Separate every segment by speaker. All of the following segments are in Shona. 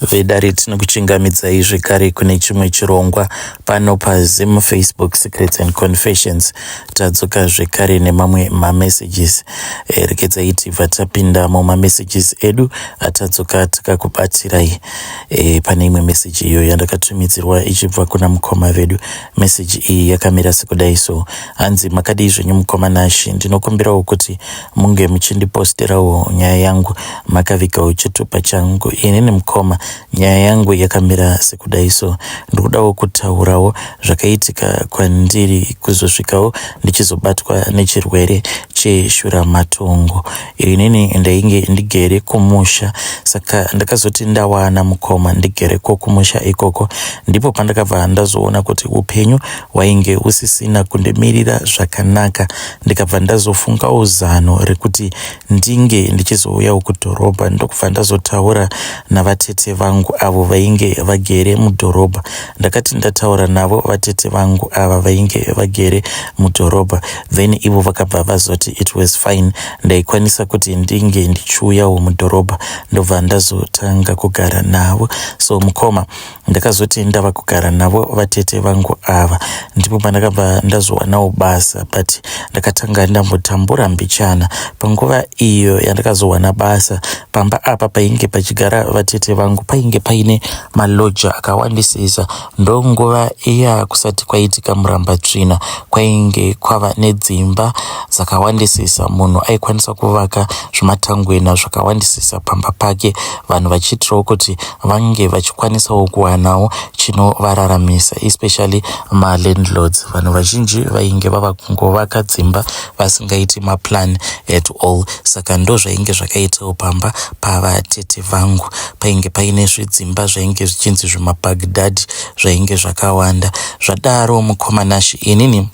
Speaker 1: Vedare tinokuchingamidzai zvekare kune chimwe chirongwa pano paZim Facebook Secrets and Confessions. Tadzoka zvekare nemamwe mamessages. Eh, regedzai tibva tapinda mumamessages edu atadzoka takakubatirai. E, pane imwe message iyo yandakatumidzirwa ichibva kuna mukoma vedu. Message iyi yakamira sekudai so. Hanzi makadii zvenyu mukoma Nashi, ndinokumbirawo kuti munge muchindiposterawo nyaya yangu makavigawo chitupa changu. Inini mukoma, nyaya yangu yakamira sekudai so. Ndikudawo kutaurawo zvakaitika kwandiri kuzosvikawo ndichizobatwa nechirwere cheshuramatongo. Inini ndainge ndigere kumusha saka ndakazoti ndawana mukoma ndigere ko kumusha ikoko ndipo pandakabva ndazoona kuti upenyu hwainge husisina kundimirira zvakanaka ndikabva ndazofungawo zano rekuti ndinge ndichizouyawo kudhorobha ndokubva ndazotaura navatete vangu avo vainge vagere mudhorobha ndakati ndataura navo vatete vangu ava vainge vagere mudhorobha then ivo vakabva vazoti it was fine ndaikwanisa kuti ndinge ndichiuyawo mudhorobha ndobva ndazotanga kugara navo so mukoma Ndakazoti ndava kugara navo vatete vangu ava ndipo pandakabva ndazowanawo basa but ndakatanga ndambotambura mbichana. Panguva iyo yandakazowana basa pamba apa painge pachigara vatete vangu painge paine maloja akawandisisa ndonguva iya kusati kwaitika murambatsvina kwainge kwava nedzimba dzakawandisisa munhu aikwanisa kuvaka zvimatangwena zvakawandisisa pamba pake vanhu vachiitirawo kuti vange vachikwanisawo kuwanawo chinovararamisa especially malandlords vanhu vazhinji vainge vava kungovaka dzimba vasingaiti maplan at all saka ndozvainge zvakaitawo pamba pavatete vangu painge paine zvidzimba zvainge zvichinzi zvimabhagdhadhi zvainge zvakawanda zvadaro mukoma Nash inini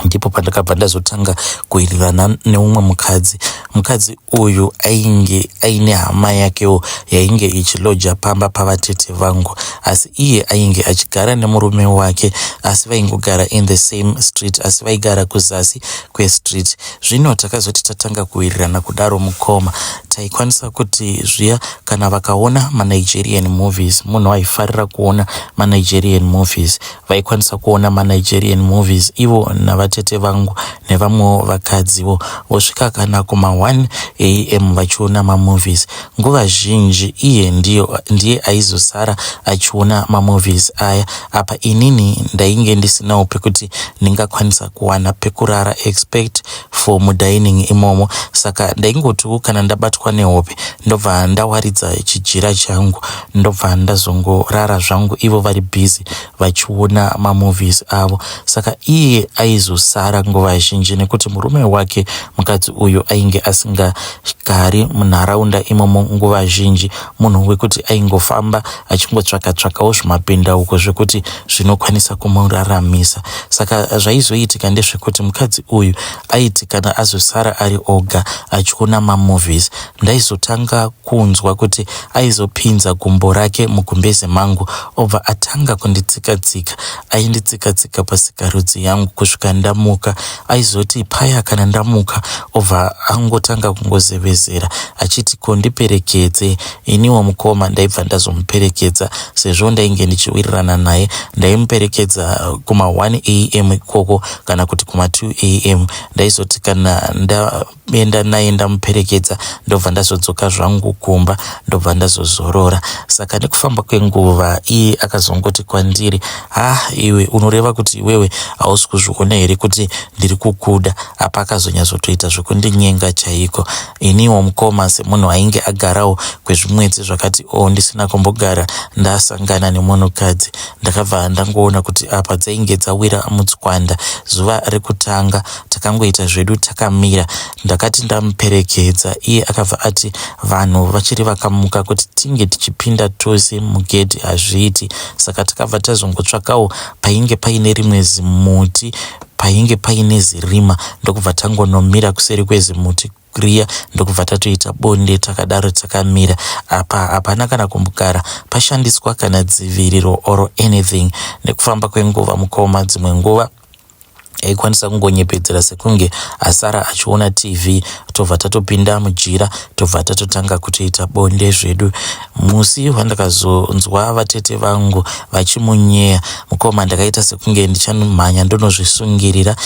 Speaker 1: ndipo pandakabva ndazotanga kuwirirana neumwe mukadzi mukadzi uyu ainge aine hama yakewo yainge ichiloja pamba pavatete vangu asi iye ainge achigara nemurume wake asi vaingogara in the same street asi vaigara kuzasi kwestreet zvino takazoti tatanga kuwirirana kudaro mukoma taikwanisa kuti zviya kana vakaona manigerian movies munhu aifarira kuona manigerian movies Vaikwanisa kuona maNigerian movies ivo navatete vangu nevamwewo vakadziwo vosvika kana kuma 1 am vachiona mamovies. Nguva zhinji iye ndiyo ndiye aizosara achiona mamovies aya apa inini ndainge ndisinawo pekuti ndingakwanisa kuwana pekurara expect for mudining imomo saka ndaingotiwo kana ndabatwa nehope ndobva ndawaridza chijira changu ndobva ndazongorara zvangu ivo vari busy vachiona mamovies avo saka iye aizosara nguva zhinji nekuti murume wake mukadzi uyu ainge asingagari munharaunda imomo nguva zhinji munhu wekuti aingofamba achingotsvaka tsvakawo zvimapindauko zvekuti zvinokwanisa kumuraramisa saka zvaizoitika ndezvekuti mukadzi uyu aiti kana azosara ari oga achiona mamovies ndaizotanga kunzwa kuti aizopinza gumbo rake mugumbeze mangu obva atanga kunditsika-tsika. Ainditsika-tsika pasikarudzi yangu kusvika ndamuka. Aizoti paya kana ndamuka obva angotanga kungozevezera achiti ko ndiperekedze. Iniwo mukoma ndaibva ndazomuperekedza sezvo ndainge ndichiwirirana naye. Ndaimuperekedza kuma 1 am ikoko kana kuti kuma 2 am. Ndaizoti kana nda enda naye ndamuperekedza ndobva ndazodzoka zvangu kumba ndobva ndazozorora saka nekufamba kwenguva iye akazongoti kwandiri ha iwe unoreva kuti iwewe hausi kuzviona here kuti ndiri kukuda apa akazonyatsotoita zvekundinyenga chaiko iniwo mukoma semunhu ainge agarawo kwezvimwedzi zvakati o oh, ndisina kumbogara ndasangana nemunhukadzi ndakabva ndangoona kuti apa dzainge dzawira mutswanda zuva rekutanga Takangoita zvedu takamira. Ndakati ndamuperekedza iye akabva ati vanhu vachiri vakamuka kuti tinge tichipinda tose mugedhi hazviiti. Saka takabva tazongotsvakawo painge paine rimwe zimuti painge paine zirima ndokubva tangonomira kuseri kwezimuti riya ndokubva tatoita bonde takadaro takamira apa hapana kana kumbogara pashandiswa kana dziviriro or anything nekufamba kwenguva mukoma dzimwe nguva aikwanisa kungonyepedzera sekunge asara achiona tv tobva tatopinda mujira tobva tatotanga kutoita bonde zvedu Musi wandakazonzwa vatete vangu vachimunyeya mukoma ndakaita sekunge ndichanomhanya ndonozvisungirira.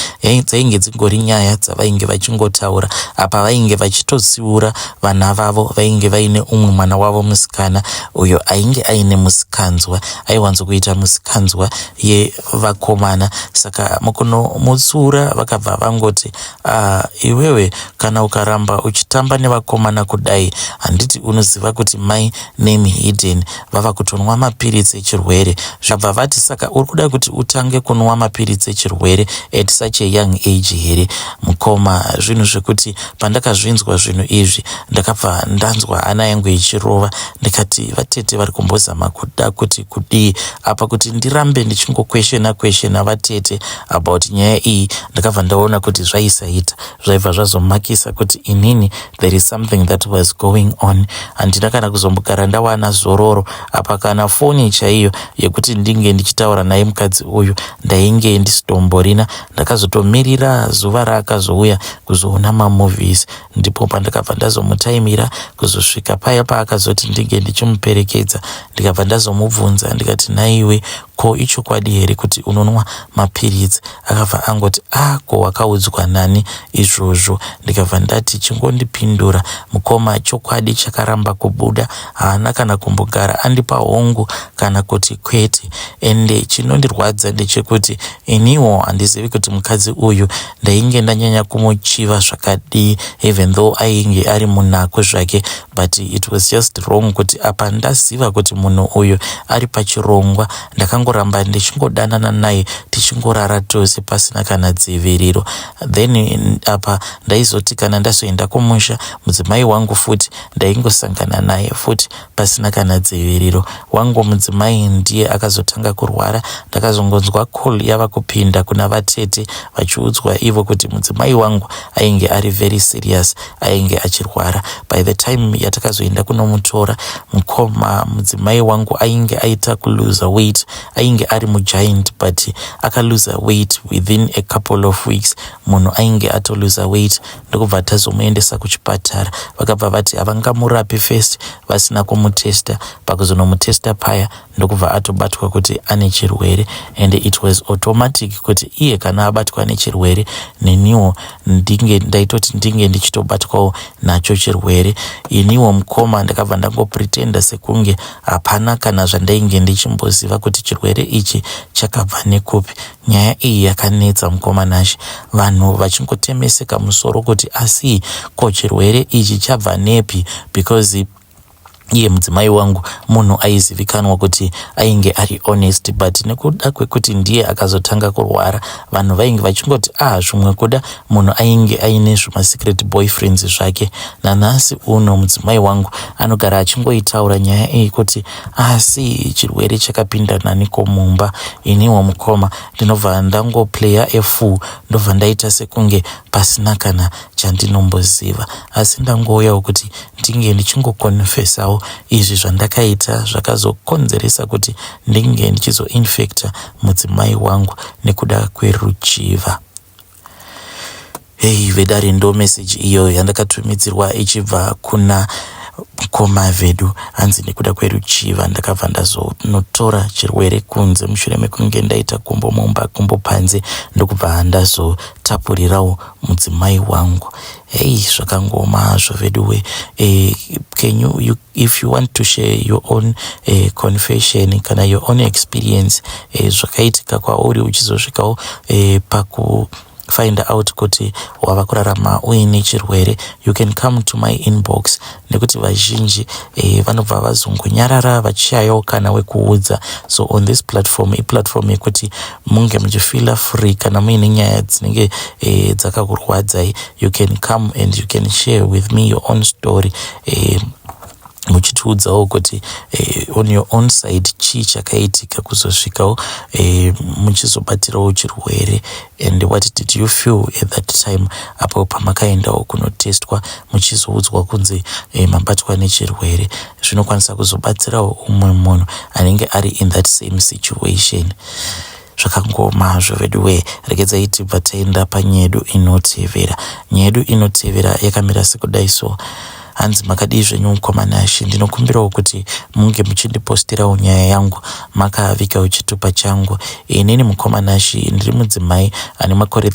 Speaker 1: Dzainge dzingori nyaya dzavainge vachingotaura apa vainge vachitotsiura vana vavo vainge vaine umwe mwana wavo musikana uyo ainge aine musikanzwa aiwanzokuita musikanzwa yevakomana saka mukunomutsiura vakabva vangoti ah, iwewe kana ukaramba uchitamba nevakomana kudai handiti unoziva kuti mai name Hidden vava kutonwa mapiritsi echirwere zvabva vati saka uri kuda kuti utange kunwa mapiritsi echirwere at such a young age here mukoma zvinhu zvekuti pandakazvinzwa zvinhu izvi ndakabva ndanzwa hana yangu ichirova ndikati vatete vari kumbozama kuda kuti kudii apa kuti ndirambe ndichingokweshena kweshena vatete about nyaya iyi ndakabva ndaona kuti zvaisaita zvaibva zvazomakisa kuti inini there is something that was going on handina kana kuzombogara ndawana zororo apa kana foni chaiyo yekuti ndinge ndichitaura naye mukadzi uyu ndainge ndisitomborina ndakazotomirira zuva raakazouya kuzoona mamovies ndipo pandakabva ndazomutaimira kuzosvika paya paakazoti ndinge ndichimuperekedza ndikabva ndazomubvunza ndikati naiwe ko ichokwadi here kuti unonwa mapiritsi akabva angoti a ah, ko wakaudzwa nani izvozvo ndikabva ndati chingondipindura mukoma chokwadi chakaramba kubuda haana kana kumbogara andipa hongu kana kuti kwete ende chinondirwadza ndechekuti iniwo handizivi kuti mukadzi uyu ndainge ndanyanya kumuchiva zvakadii even though ainge ari munako zvake but it was just wrong kuti apa ndaziva kuti munhu uyu ari pachirongwa ndakangoramba ndichingodanana naye tichingorara tose pasina kana dziviriro then apa ndaizoti kana ndazoenda kumusha mudzimai wangu futi ndaingosangana naye futi pasina kana dziviriro wangu mudzimai ndiye akazotanga kurwara ndakazongonzwa call yava kupinda kuna vatete vachiudzwa ivo kuti mudzimai wangu ainge ari very serious ainge achirwara by the time yatakazoenda kunomutora mukoma mudzimai wangu ainge aita kuluza weight ainge ari mugiant but akaluza weight within a couple of weeks munhu ainge atoluza weight ndokubva tazomuendesa kuchipatara vakabva vati havangamurapi first vasina kumutesta pakuzonomutesta paya ndokubva atobatwa kuti ane chirwere and it was automatic kuti iye kana abatwa nechirwere neniwo ndinge ndaitoti ndinge ndichitobatwawo nacho chirwere iniwo mukoma ndakabva ndangopretenda sekunge hapana kana zvandainge ndichimboziva kuti chirwere ichi chakabva nekupi nyaya iyi yakanetsa mukoma Nashe vanhu vachingotemeseka musoro kuti asi ko chirwere ichi chabva nepi because iye mudzimai wangu munhu aizivikanwa kuti ainge ari honest but nekuda kwekuti ndiye akazotanga kurwara vanhu vainge vachingoti ah zvimwe kuda munhu ainge aine zvemasecret boyfriends zvake nanhasi uno mudzimai wangu anogara achingoitaura nyaya iyi kuti asi chirwere chakapinda naniko mumba iniwo mukoma ndinobva ndangoplaya a fool ndobva ndaita sekunge pasina kana chandinomboziva asi ndangouyawo kuti ndinge ndichingokonfesawo izvi zvandakaita zvakazokonzeresa kuti ndinge ndichizoinfecta mudzimai wangu nekuda kweruchiva hei vedare ndo meseji iyo yandakatumidzirwa ichibva kuna mukoma vedu hanzi nekuda kweruchiva ndakabva ndazonotora chirwere kunze mushure mekunge ndaita gumbo mumba gumbo panze ndokubva ndazotapurirawo mudzimai wangu hei zvakangoma hazvo veduwe eh, can you, you if you want to share your own confession kana your own experience zvakaitika kwauri uchizosvikawo paku find out kuti wava kurarama uine chirwere you can come to my inbox nekuti vazhinji vanobva vazongonyarara vachishayawo kana wekuudza so on this platform iplatform yekuti munge muchifeela free kana muine nyaya dzinenge dzakakurwadzai you can come and you can share with me your own story muchitiudzawo kuti on your own side chii chakaitika kuzosvikawo muchizobatirawo chirwere and what did you feel at that time apo pamakaendawo kunotestwa muchizoudzwa kunzi mabatwa nechirwere zvinokwanisa kuzobatsirawo umwe munhu anenge ari in that same situation zvakangoma hazvo veduwe regedzai tibva taenda panyedu inotevera nyedu inotevera yakamira sekudai so. Hanzi makadii zvenyu mukoma Nashe, ndinokumbirawo kuti munge muchindipostirawo nyaya yangu makavigawo chitupa changu. Inini mukoma Nashe ndiri mudzimai ane makore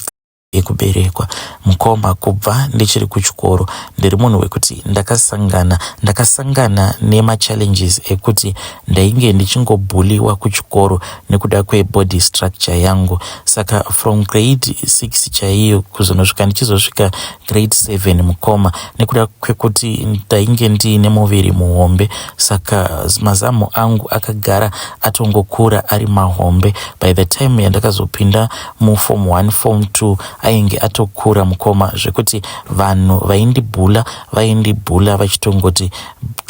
Speaker 1: ekuberekwa. Mukoma kubva ndichiri kuchikoro ndiri munhu wekuti ndakasangana ndakasangana nemachallenges ekuti ndainge ndichingobhuliwa kuchikoro nekuda kwebody structure yangu. Saka from grade 6 chaiyo kuzonosvika ndichizosvika grade 7 mukoma, nekuda kwekuti ndainge ndiine muviri muhombe, saka mazamu angu akagara atongokura ari mahombe. By the time yandakazopinda muform 1, form 2, ainge atokura mukoma, zvekuti vanhu vaindibhula vaindibhula vachitongoti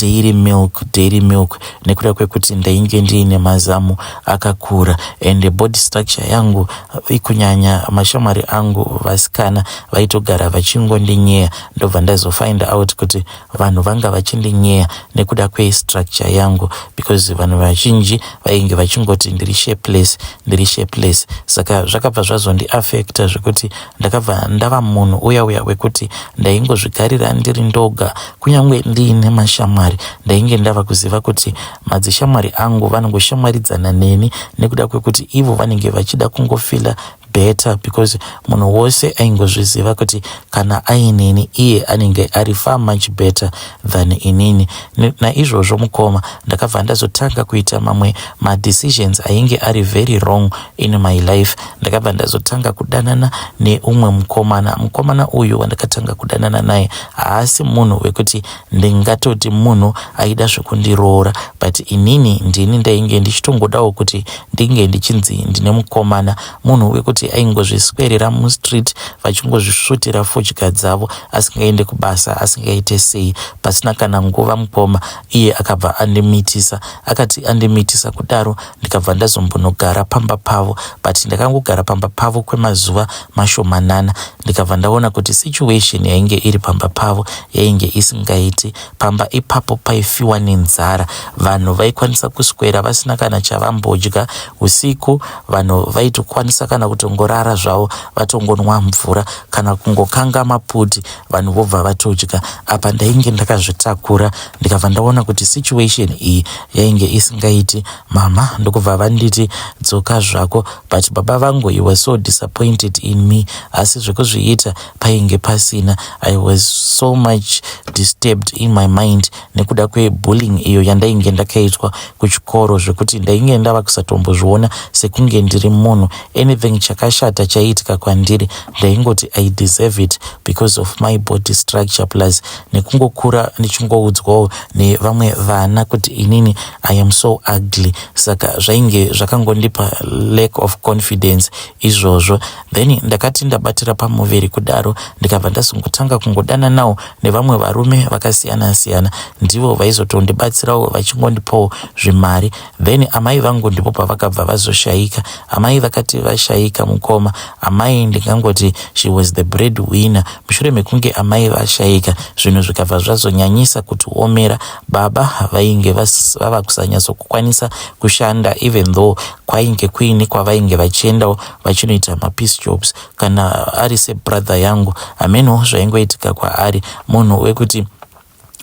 Speaker 1: "Dairy Milk, Dairy Milk", nekuda kwekuti ndainge ndiine mazamu akakura and body structure yangu. Kunyanya mashamwari angu vasikana vaitogara vachingondinyeya. Ndobva ndazofind out kuti vanhu vanga vachindinyeya nekuda kwestructure yangu, because vanhu vazhinji vainge vachingoti ndiri shapeless, ndiri shapeless. Saka zvakabva zvazondiafecta zvekuti ndakabva ndava munhu uya uya wekuti ndaingozvigarira ndiri ndoga. Kunyange ndiine mashamwari, ndainge ndava kuziva kuti madzishamwari angu vanongoshamwaridzana neni nekuda kwekuti ivo vanenge vachida kungofeela better, because munhu wose aingozviziva kuti kana aineni iye anenge ari far much better than inini. Naizvozvo mukoma, ndakabva ndazotanga kuita mamwe madecisions ainge ari very wrong in my life. Ndakabva ndazotanga kudanana neumwe mukomana. Mukomana uyu wandakatanga kudanana naye haasi munhu wekuti ndingatoti munhu aida zvekundiroora, but inini ndini ndainge ndichitongodawo kuti ndinge ndichinzi ndine mukomana. Munhu wekuti aingozviswerera mustreet vachingozvisvutira fodya dzavo, asingaende kubasa, asingaite sei. Pasina kana nguva mukoma, iye akabva andimitisa. Akati andimitisa kudaro, ndikabva ndazombonogara pamba pavo, but ndakangogara pamba pavo kwemazuva mashomanana, ndikabva ndaona kuti situation yainge iri pamba pavo yainge isingaiti. Pamba ipapo paifiwa nenzara. Vanhu vaikwanisa kuswera vasina kana chavambodya usiku. Vanhu vaitokwanisa kana kutongorara zvavo vatongonwa mvura kana kungokanga maputi, vanhu vobva vatodya. Apa ndainge ndakazvitakura. Ndikabva ndaona kuti situation iyi yainge isingaiti. Mama ndokubva vanditi, "Dzoka zvako." But baba vangu, he was so disappointed in me, asi zvekuzviita painge pasina. I was so much disturbed in my mind nekuda kwebullying iyo yandainge ndakaitwa kuchikoro, zvekuti ndainge ndava kusatombozviona sekunge ndiri munhu. Anything chakashata chaiitika kwandiri, ndaingoti I deserve it because of my body structure, plus nekungokura ndichingoudzwawo nevamwe vana kuti inini I am so ugly. Saka zvainge zvakangondipa lack of confidence izvozvo. Then ndakati ndabatira pamuviri kudaro, ndikabva ndazongotanga kungodana nawo nevamwe varume vakasiyana siyana. Ndivo vaizotondibatsirawo vachingondipawo zvimari. Then amai vangu ndipo pavakabva vazoshayika. Amai vakati vashayika mukoma, amai ndingangoti she was the bread winner. Mushure mekunge amai vashayika, zvinhu zvikabva zvazonyanyisa kutiomera. Baba vainge vava kusanyatsokukwanisa kushanda, even though kwainge kuine kwavainge vachiendawo vachinoita mapiece jobs. Kana ari sebrother yangu, hameno zvaingoitika kwaari. Munhu wekuti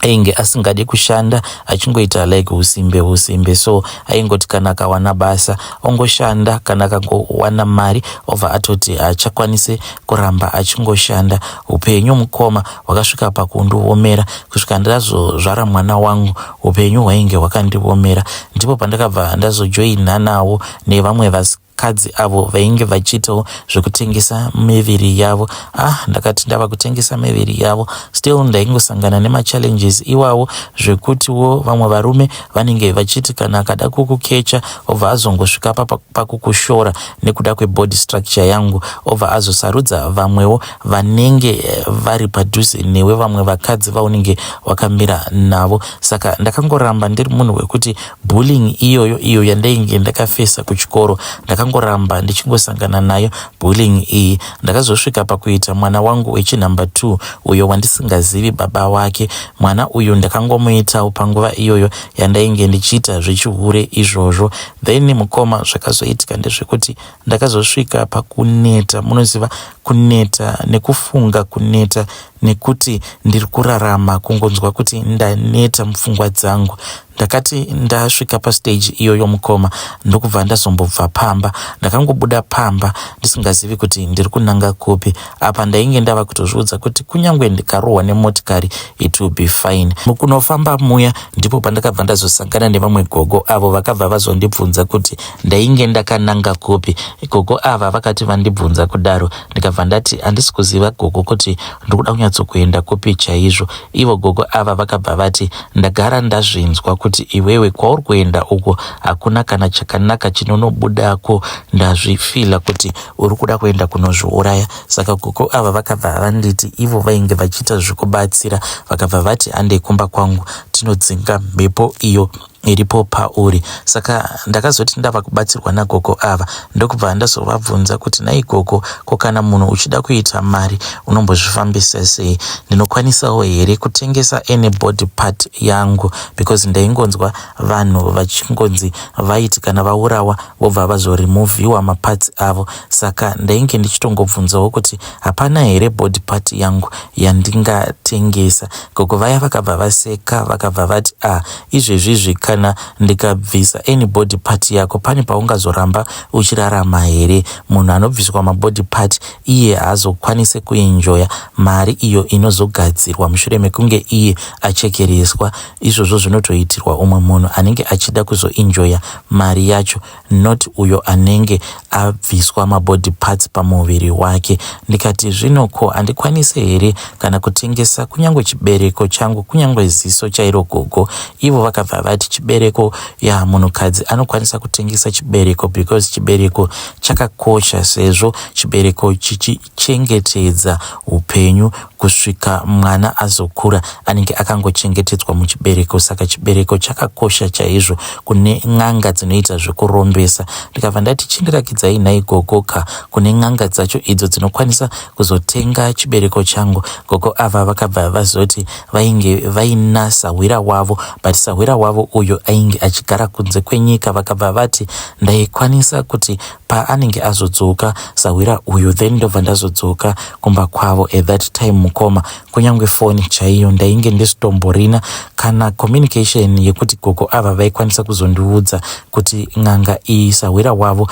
Speaker 1: ainge asingadi kushanda, achingoita like usimbe usimbe. So aingoti kana akawana basa ongoshanda, kana akangowana mari obva atoti haachakwanisi kuramba achingoshanda. Upenyu mukoma hwakasvika pakundiomera kusvika ndazozvara mwana wangu. Upenyu hwainge hwakandiomera. Ndipo pandakabva ndazojoina nawo nevamwe vakadzi avo vainge vachiitawo zvekutengesa miviri yavo. Ah, ndakati ndava kutengesa miviri yavo, still ndaingosangana nemachallenges iwawo, zvekutiwo vamwe varume vanenge vachiti kana akada kukukecha, obva azongosvika pakukushora nekuda kwebody structure yangu, obva azosarudza vamwewo vanenge vari padhuze newe, vamwe vakadzi vaunenge wakamira navo. Saka ndakangoramba ndiri munhu wekuti bullying iyoyo iyo yandainge ndakafesa kuchikoro, ndakangoramba ndichingosangana nayo bullying iyi. Ndakazosvika pakuita mwana wangu wechinumber 2, uyo wandisingazivi baba wake. Mwana uyu ndakangomuitawo panguva iyoyo yandainge ndichiita zvechihure izvozvo. Then mukoma, zvakazoitika ndezvekuti ndakazosvika pakuneta. Munoziva, kuneta nekufunga, kuneta. nekuti ndiri kurarama kungonzwa kuti ndaneta mupfungwa dzangu. Ndakati ndasvika pastage iyoyo mukoma ndokubva ndazombobva pamba. Ndakangobuda pamba ndisingazivi kuti ndiri kunanga kupi. Apa ndainge ndava kutozviudza kuti kunyange ndikarohwa nemotikari it will be fine. Mukunofamba muya ndipo pandakabva ndazosangana nevamwe gogo avo vakabva vazondibvunza kuti ndainge ndakananga kupi. Gogo ava vakati vandibvunza kudaro ndikabva ndati handisi kuziva gogo kuti ndikuda kunyatsokuenda kupi chaizvo. Ivo gogo ava vakabva vati ndagara ndazvinzwa kuti iwewe kwauri kuenda uko hakuna kana chakanaka chinonobudako ndazvifila kuti uri kuda kuenda kunozviuraya. Saka gogo ava vakabva vanditi ivo vainge vachiita zvekubatsira vakabva vati handei kumba kwangu tinodzinga mhepo iyo iripo pauri. Saka ndakazoti ndava kubatsirwa nagogo ava ndokubva ndazovabvunza kuti nhai gogo ko kana munhu uchida kuita mari unombozvifambisa sei? Ndinokwanisawo here kutengesa any body part yangu because ndaingonzwa vanhu vachingonzi vaiti kana vaurawa vobva vazoremoviwa maparts avo saka ndainge ndichitongobvunzawo kuti hapana here body part yangu yandingatengesa. Gogo vaya vakabva vaseka vakabva vati ah izvezvizvi kana ndikabvisa any body part yako pane paungazoramba uchirarama here? Munhu anobviswa mabody part iye haazokwanise kuenjoya mari iyo inozogadzirwa mushure mekunge iye achekereswa. Izvozvo zvinotoitirwa umwe munhu anenge achida kuzoenjoya mari yacho not uyo anenge abviswa mabody parts pamuviri wake. Ndikati zvino ko handikwanise here kana kutengesa kunyange chibereko changu kunyange ziso chairo gogo. Ivo vakabva vati chibereko ya munhukadzi anokwanisa kutengesa chibereko because chibereko chakakosha sezvo chibereko chichichengetedza upenyu kusvika mwana azokura anenge akangochengetedzwa muchibereko saka chibereko chakakosha chaizvo kune n'anga dzinoita zvekurombesa. Ndikabva ndati chindirakidzai nhai gogo ka kune n'anga dzacho idzo dzinokwanisa kuzotenga chibereko changu. Gogo ava vakabva vazoti vainge vaina sahwira wavo but sahwira wavo uyu ainge achigara kunze kwenyika vakabva vati ndaikwanisa kuti paanenge azodzoka sahwira uyu then ndobva ndazodzoka kumba kwavo. At that time mukoma kunyange foni chaiyo ndainge ndisitomborina kana communication yekuti gogo ava vaikwanisa kuzondiudza kuti n'anga iyi sahwira wavo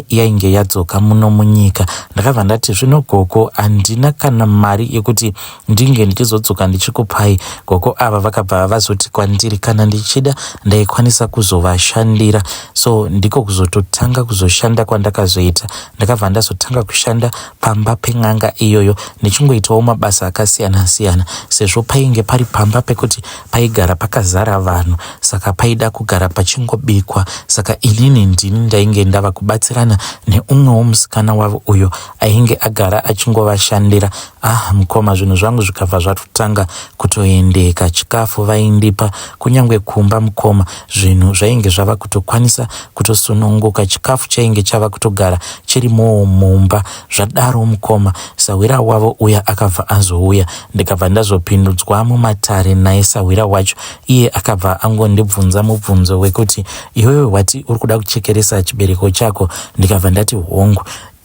Speaker 1: yainge yadzoka muno munyika. Ndakabva ndati zvino gogo handina kana mari yekuti ndinge ndichizodzoka ndichikupai. Gogo ava vakabva vazoti kwandiri kana ndichida ndaikwanisa kuzovashandira. So ndiko kuzototanga kuzoshanda kwandakazoita. Ndakabva ndazotanga kushanda pamba pen'anga iyoyo ndichingoitawo mabasa akasiyana siyana sezvo painge pari pamba pekuti paigara pakazara vanhu saka paida kugara pachingobikwa. Saka inini ndini ndainge ndava kubatsirana neumwewo musikana wavo uyo ainge agara achingovashandira. Ah mukoma zvinhu zvangu zvikabva zvatotanga kutoendeka. Chikafu vaindipa kunyange kumba mukoma zvinhu zvainge zvava kutokwanisa kutosununguka. Chikafu chainge chava kutogara chirimowo mumba. Zvadaro mukoma sahwira wavo uya akabva azouya ndikabva ndazopindudzwa mumatare naye sahwira wacho. Iye akabva angondibvunza mubvunzo wekuti iwewe wati uri kuda kuchekeresa chibereko chako ndikabva ndati hongu.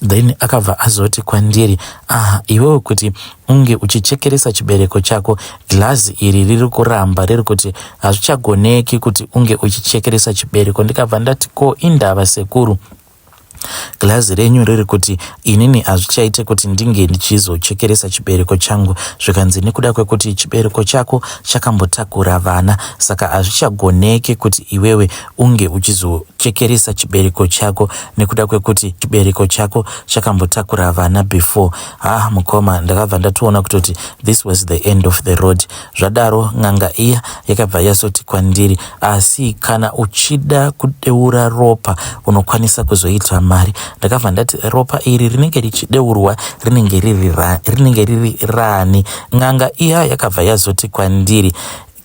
Speaker 1: Then akabva azoti kwandiri ah iwewe kuti unge uchichekeresa chibereko chako girazi iri riri kuramba riri kuti hazvichagoneki kuti unge uchichekeresa chibereko. Ndikabva ndati ko indava sekuru girazi renyu riri kuti inini hazvichaite kuti ndinge ndichizochekeresa chibereko changu. Zvikanzi nekuda kwekuti chibereko chako chakambotakura vana saka hazvichagoneki kuti iwewe unge uchizochekeresa chibereko chako nekuda kwekuti chibereko chako chakambotakura vana before. Ah mukoma ndakabva ndatoona kutoti this was the end of the road. Zvadaro n'anga iya yakabva yazoti kwandiri asi kana uchida kudeura ropa unokwanisa kuzoita mari. Ndakabva ndati ropa iri rinenge richideurwa rinenge riri rani. N'anga iya yakabva yazoti kwandiri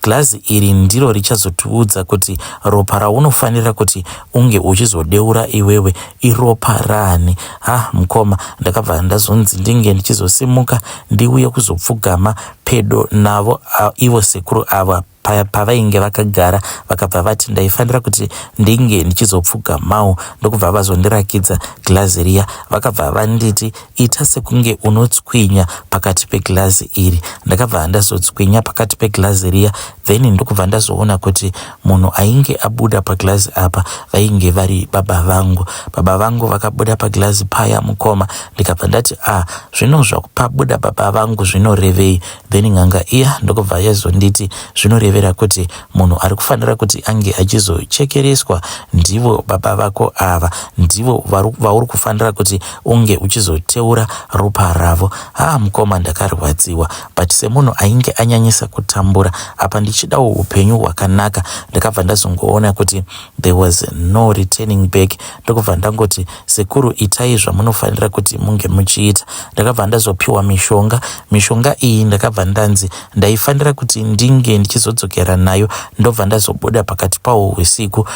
Speaker 1: girazi iri ndiro richazotiudza kuti ropa raunofanira kuti unge uchizodeura iwewe iropa rani. Ha mukoma ndakabva ndazonzi ndinge ndichizosimuka ndiuye kuzopfugama pedo navo ivo sekuru ava. pavainge vakagara vakabva vati ndaifanira kuti ndinge ndichizopfugamawo ndokubva vazondirakidza girazi riya vakabva vanditi ita sekunge unotswinya pakati pegirazi iri ndakabva ndazotswinya pakati pegirazi riya then ndokubva ndazoona kuti munhu ainge abuda pagirazi apa vainge vari baba vangu baba vangu vakabuda pagirazi paya mukoma ndikabva ndati a ah, zvino zvapabuda baba vangu zvinorevei then n'anga iya ndokubva yazonditi zvinorevera kuti munhu ari kufanira kuti ange achizochekereswa ndivo baba vako ava ndivo vauri kufanira kuti unge uchizoteura ropa ravo haa mukoma ndakarwadziwa but semunhu ainge anyanyisa kutambura apa ndichidawo upenyu hwakanaka ndakabva ndazongoona kuti there was no returning back ndokubva ndangoti sekuru itai zvamunofanira kuti munge muchiita ndakabva ndazopiwa mishonga mishonga iyi ndakabva ndanzi ndaifanira kuti ndinge ndichizodzokera nayo ndobva ndazobuda pakati pawo usiku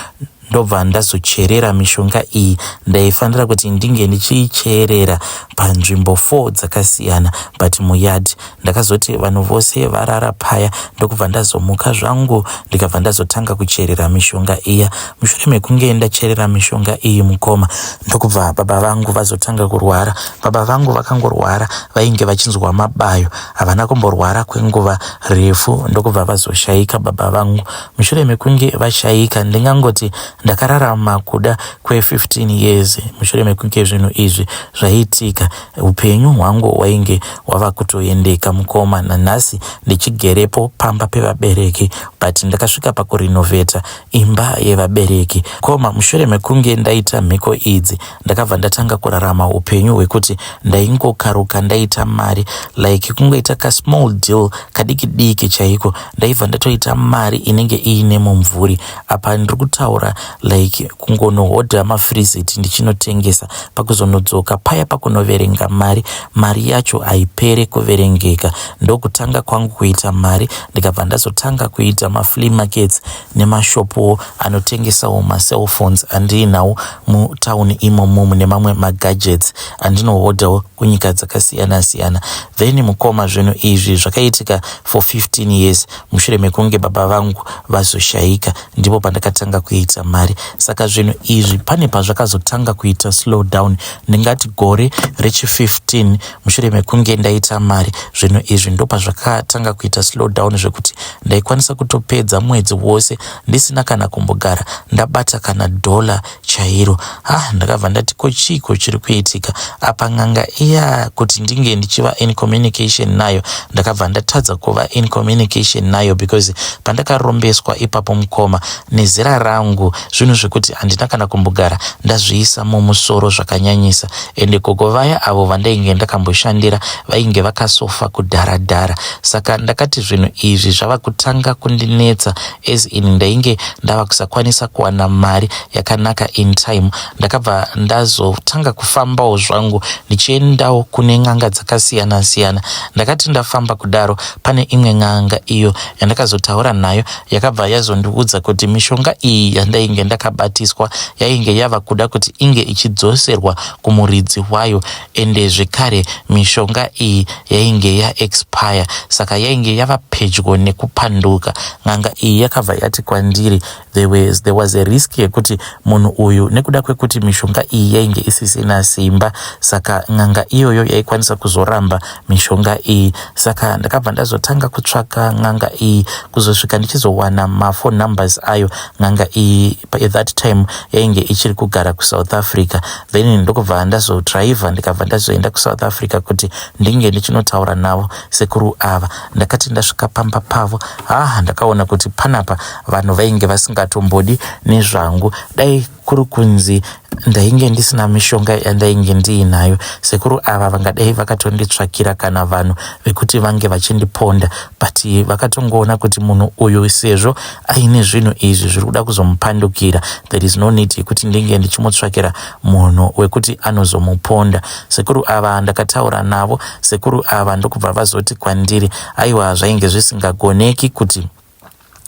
Speaker 1: ndobva ndazocherera mishonga iyi ndaifanira kuti ndinge ndichiicherera panzvimbo 4 dzakasiyana but muyard ndakazoti vanhu vose varara paya ndokubva ndazomuka zvangu ndikabva ndazotanga kucherera mishonga iya mushure mekunge ndacherera mishonga iyi mukoma ndokubva baba vangu vazotanga kurwara baba vangu vakangorwara vainge vachinzwa mabayo havana kumborwara kwenguva refu ndokubva vazoshaika baba vangu mushure mekunge vashaika ndingangoti ndakararama kuda kwe15 years mushure mekunge zvinhu izvi zvaitika upenyu hwangu hwainge hwava kutoendeka mukoma nanhasi ndichigerepo pamba pevabereki but ndakasvika pakurinovheta imba yevabereki koma mushure mekunge ndaita mhiko idzi ndakabva ndatanga kurarama upenyu hwekuti ndaingokaruka ndaita mari like kungoita kasmall deal kadiki diki chaiko ndaibva ndatoita mari inenge iine mumvuri apa ndiri kutaura like kungonohodha mafreezit ndichinotengesa pakuzonodzoka paya pakunoverenga mari mari yacho haipere kuverengeka ndokutanga kwangu kuita mari ndikabva ndazotanga kuita maflea markets nemashopuwo anotengesawo macellphones andiinawo mutauni imomo mune mamwe magadgets andinohodhawo kunyika dzakasiyana siyana then mukoma zvinhu izvi zvakaitika for 15 years mushure mekunge baba vangu vazoshaika ndipo pandakatanga kuita mari saka zvinhu izvi pane pazvakazotanga kuita slow down ndingati gore rechi15 mushure mekunge ndaita mari zvinhu izvi ndopazvakatanga kuita slow down zvekuti ndaikwanisa kutopedza mwedzi wose ndisina kana kumbogara ndabata kana dhola chairo ha ndakabva ndati ko chiiko chiri kuitika apa n'anga iya kuti ndinge ndichiva in communication nayo ndakabva ndatadza kuva in communication nayo because pandakarombeswa ipapo mukoma nezera rangu zvinhu zvekuti handina kana kumbogara ndazviisa mumusoro zvakanyanyisa ende gogo vaya avo vandainge ndakamboshandira vainge vakasofa kudhara dhara saka ndakati zvinhu izvi zvava kutanga kundinetsa as in ndainge ndava kusakwanisa kuwana mari yakanaka in time ndakabva ndazotanga kufambawo zvangu ndichiendawo kune n'anga dzakasiyana siyana ndakati ndafamba kudaro pane imwe n'anga iyo yandakazotaura nayo yakabva yazondiudza kuti mishonga iyi yandainge ndakabatiswa yainge yava kuda kuti inge ichidzoserwa kumuridzi wayo ende zvekare mishonga iyi yainge yaexpire saka yainge yava pedyo nekupanduka n'anga iyi yakabva yati kwandiri there was, there was a risk yekuti munhu uyu nekuda kwekuti mishonga iyi yainge isisina simba saka n'anga iyoyo yaikwanisa kuzoramba mishonga iyi saka ndakabva ndazotanga kutsvaka n'anga iyi kuzosvika ndichizowana maphone numbers ayo n'anga iyi at that time yainge ichiri kugara kusouth africa then ndokubva ndazodhiraivha ndikabva ndazoenda kusouth africa kuti ndinge ndichinotaura navo sekuru ava ndakati ndasvika pamba pavo ha ndakaona kuti panapa vanhu vainge vasingatombodi nezvangu dai kuri kunzi ndainge ndisina mishonga yandainge ndiinayo sekuru ava vangadai vakatonditsvakira kana vanhu vekuti vange vachindiponda but vakatongoona kuti munhu uyu sezvo aine zvinhu izvi zviri kuda kuzomupandukira there is no need yekuti ndinge ndichimutsvakira munhu wekuti anozomuponda sekuru ava ndakataura navo sekuru ava ndokubva vazoti kwandiri aiwa zvainge zvisingagoneki kuti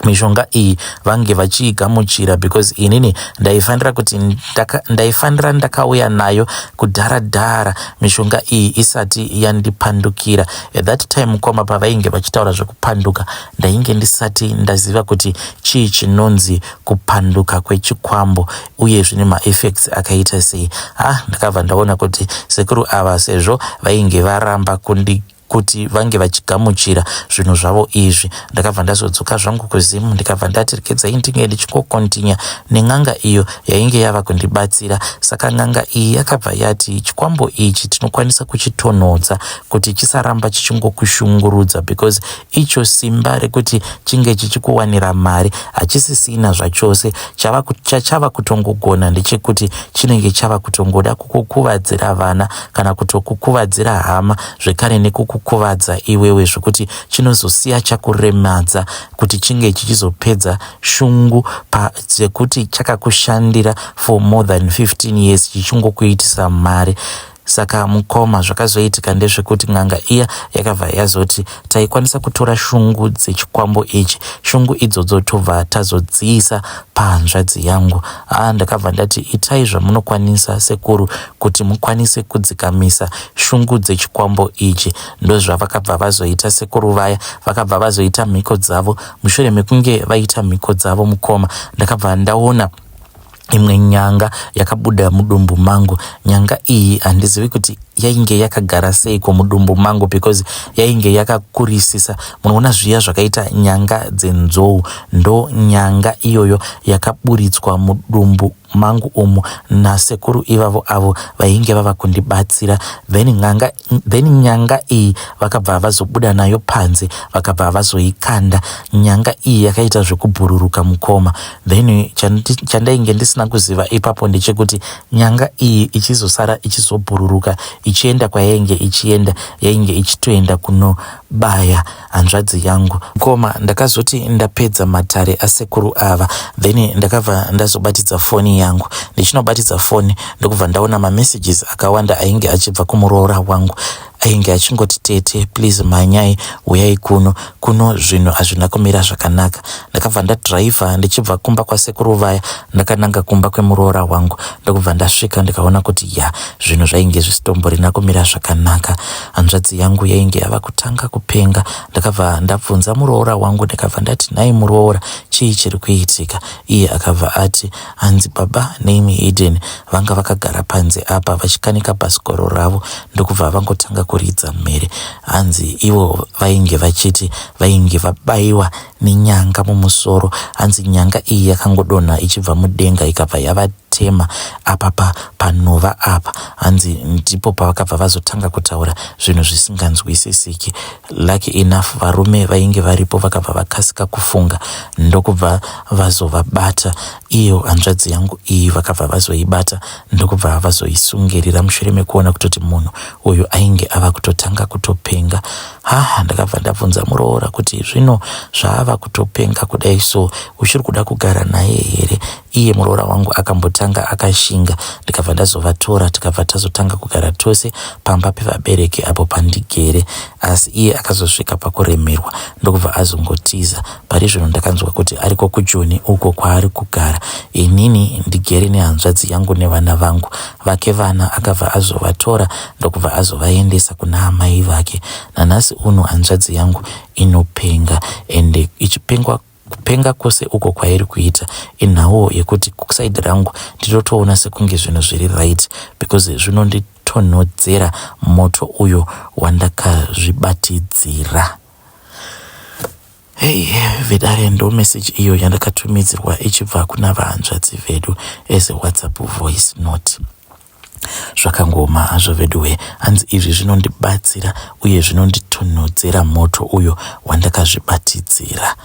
Speaker 1: Mishonga iyi vange vachiigamuchira because inini ndaifanira kuti ndaka, ndaifanira ndakauya nayo kudhara dhara mishonga iyi isati yandipandukira. At that time mukoma pavainge vachitaura zvekupanduka, ndainge ndisati ndaziva kuti chii chinonzi kupanduka kwechikwambo uye zvine maeffects akaita sei. Ah, ndakabva ndaona kuti sekuru ava sezvo vainge varamba kundi kuti vange vachigamuchira zvinhu zvavo izvi. Ndakabva ndazodzoka zvangu kuZim ndikabva ndati regedzai ndinge ndichingokontinya nen'anga iyo yainge yava kundibatsira. Saka n'anga iyi yakabva yati chikwambo ichi tinokwanisa kuchitonhodza kuti chisaramba chichingokushungurudza because icho simba rekuti chinge chichikuwanira mari hachisisina zvachose. Chachava kutongogona ndechekuti chinenge chava kutongoda kukukuvadzira vana kana kutokukuvadzira hama zvekare nekukukuvadza iwewe zvekuti chinozosiya chakuremadza kuti chinge chichizopedza shungu dzekuti chakakushandira for more than 15 years chichingokuitisa mari. Saka mukoma, zvakazoitika ndezvekuti n'anga iya yakabva yazoti taikwanisa kutora shungu dzechikwambo ichi, shungu idzodzo tobva tazodziisa pahanzvadzi yangu. Haa, ndakabva ndati itai zvamunokwanisa sekuru kuti mukwanise kudzikamisa shungu dzechikwambo ichi. Ndozvavakabva vazoita sekuru vaya, vakabva vazoita mhiko dzavo. Mushure mekunge vaita mhiko dzavo mukoma, ndakabva ndaona imwe nyanga yakabuda mudumbu mangu. Nyanga iyi handizivi kuti yainge yakagara seiko mudumbu mangu because yainge yakakurisisa. Munoona zviya zvakaita nyanga dzenzou, ndo nyanga iyoyo yakaburitswa mudumbu mangu umu nasekuru ivavo avo vainge vava kundibatsira. Then n'anga, then nyanga iyi vakabva vazobuda nayo panze, vakabva vazoikanda. Nyanga iyi yakaita zvekubhururuka mukoma. Then chandainge ndisina kuziva ipapo ndechekuti nyanga iyi ichizosara ichizobhururuka ichienda kwayainge ichienda, yainge ichitoenda kunobaya hanzvadzi yangu. Mukoma, ndakazoti ndapedza matare asekuru ava, then ndakabva ndazobatidza foni yangu. Ndichinobatidza foni ndokubva ndaona mamessages akawanda ainge achibva kumuroora wangu. Ainge achingoti tete please mhanyai huyai kuno, kuno zvinhu hazvina kumira zvakanaka. Ndakabva ndadriver ndichibva kumba kwasekuru vaya ndakananga kumba kwemuroora wangu, ndokubva ndasvika ndikaona kuti ya zvinhu zvainge zvisitomborina kumira zvakanaka. Hanzvadzi yangu yainge yava kutanga kupenga. Ndakabva ndabvunza muroora wangu ndikabva ndati nhai muroora, chii chiri kuitika? Iye akabva ati hanzi baba neimi Eden vanga vakagara panze apa vachikanika bhasikoro ravo ndokubva vangotanga kuridza mhere. Hanzi ivo vainge vachiti vainge vabaiwa nenyanga mumusoro. Hanzi nyanga iyi yakangodonha ichibva mudenga ikabva yavatema apa pa panova apa. Hanzi ndipo pavakabva vazotanga kutaura zvinhu zvisinganzwisisiki. Lucky enough varume vainge varipo vakabva vakasika kufunga ndokubva vazovabata. Iyo hanzvadzi yangu iyi vakabva vazoibata ndokubva vazoisungirira mushure mekuona kutoti munhu uyu ainge ava kutotanga kutopenga. Ha, ndakabva ndabvunza muroora kuti zvino zvaava kutopenga kudai so uchiri kuda kugara naye here? Iye muroora wangu akambotanga akashinga ndikabva ndazovatora tikabva tazotanga kugara tose pamba pevabereki apo pandigere. Asi iye akazosvika pakuremerwa ndokubva azongotiza. Pari zvino ndakanzwa kuti ariko kuJoni uko kwaari kugara. Inini ndigere nehanzvadzi yangu nevana vangu. Vake vana akabva azovatora ndokubva azovaendesa kuna amai vake. Nanhasi uno hanzvadzi yangu inopenga ende ichipengwa kupenga kwose uko kwairi kuita inhauwo yekuti kuside rangu ndinotoona sekunge zvinhu zviri right because zvinonditonhodzera moto uyo wandakazvibatidzira. Hey, vedare, ndo message iyo yandakatumidzirwa ichibva kuna vahanzvadzi vedu as a WhatsApp voice note. Zvakangooma hazvo veduwe. Hanzi izvi zvinondibatsira uye zvinonditonhodzera moto uyo wandakazvibatidzira.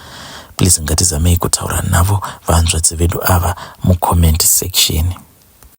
Speaker 1: Please ngatizamei kutaura navo vahanzvadzi vedu ava mucomment section.